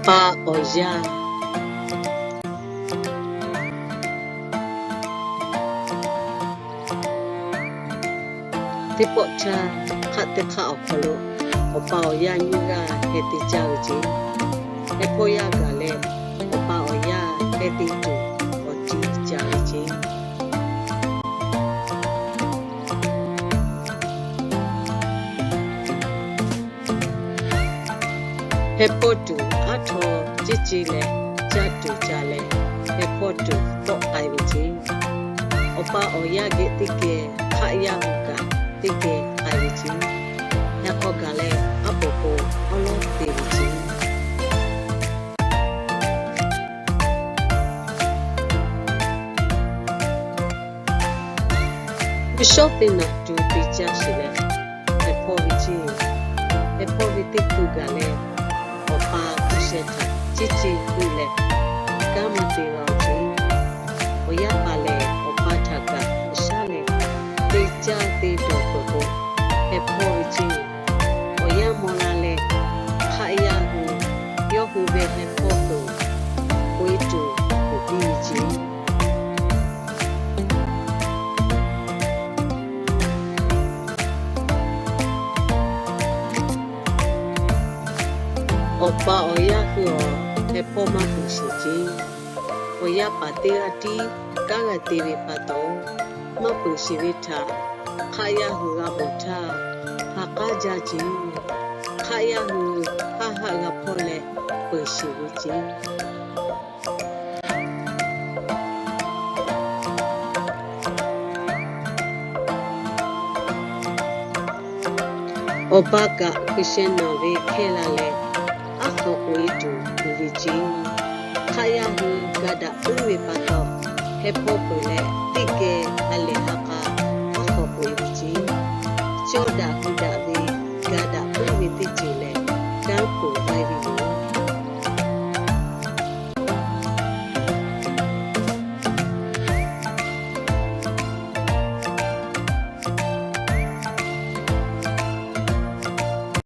pa awˬ yaˇ. Teˇ pawˆ htaˇ, hk'aˆ teˇ hk'aˆ awˬ hk'aw lo awˬ pa awˬ yaˇ nyiˇ g'aˇ heh te caˇ ve ceˇ. Heh hpawˇ yaˇ gaˬ leh, awˬ pa awˬ yaˇ heh te tuˬ awˬ ti ca ve ceˇ. Heh hpawˇ tuˬ aˉ htaw ceˇ ce leh, caˇ tuˬ ca leh, heh hpawˇ tuˬ tawˆ k'ai ve ceˇ. Awˬ pa awˬ yaˇ geh teˇ geh hk'aˆ yaˇ hui kaꞈ teˇ geh k'ai ve ceˇ. Yaꞈ hk'aw gaˬ leh, aˉ poˍ k'o awˉ lawˉ te ve ceˇ. Mvuhˇ shawˉ teˇ naꞈ tuˬ te caˇ sheˍ leh, heh hpawˇ ve ceˇ. Heh hpawˇ ve teˇ hkui gaˬ leh, awˬ pa hpu sheh htaꞈ ceˇ ce hui leh, kanˉ maˇ te g'a-oˬ ceˇ. Awˬ yaˇ paˍ lehˬ, awˬ pa htaꞈ kaꞈ maˇ shaˉ leh, te caˇ te dawˬ peuˬ k'o, heh hpawˇ ve ceˇ. Awˬ yanˇ maw la leh, hk'aˆ yaˇ hui yawˇ hui ve heh hpawˇ peuˬ k'oꞈ-e tuˬ k'oꞈ piˇ ve ceˇ. Awˬ pa awˬ yaˇ hui awˬ heh hpawˇ maˇ peuˬ sheˍ ceˇ. Awˬ yaˇ paˍ teˇ g'aˇ tiˉ kanˉ g'a te ve pa taw, maˇ peuˬ sheˍ ve htaꞈ hk'aˆ yaˇ hui g'a mawˬ htaˇ, ha k'aˉ jaˇ ceˇ. Hk'aˆ yaˇ hui haˆ haˆ g'a hpawˇ leh peuˬ sheˍ ve ceˇ. Awˬ pa kaꞈ hkui sheh naˬ ve hkehˇ la leh, aˉ hk'aw k'oꞈ-e tuˬ uiˍ ve ceˇ. Hk'aˆ yaˇ hui ga daꞈ puiˉ ve pa taw, heh hpawˇ peuˬ leh teˇ geh ha lehˬ ha k'a aˉ hk'aw k'oꞈ-e ve ceˇ. Cawˇ daꞈ hui daꞈ ve ga daꞈ puiˉ ve teˇ ceuˬ lehˬ, kanˉ peuˬ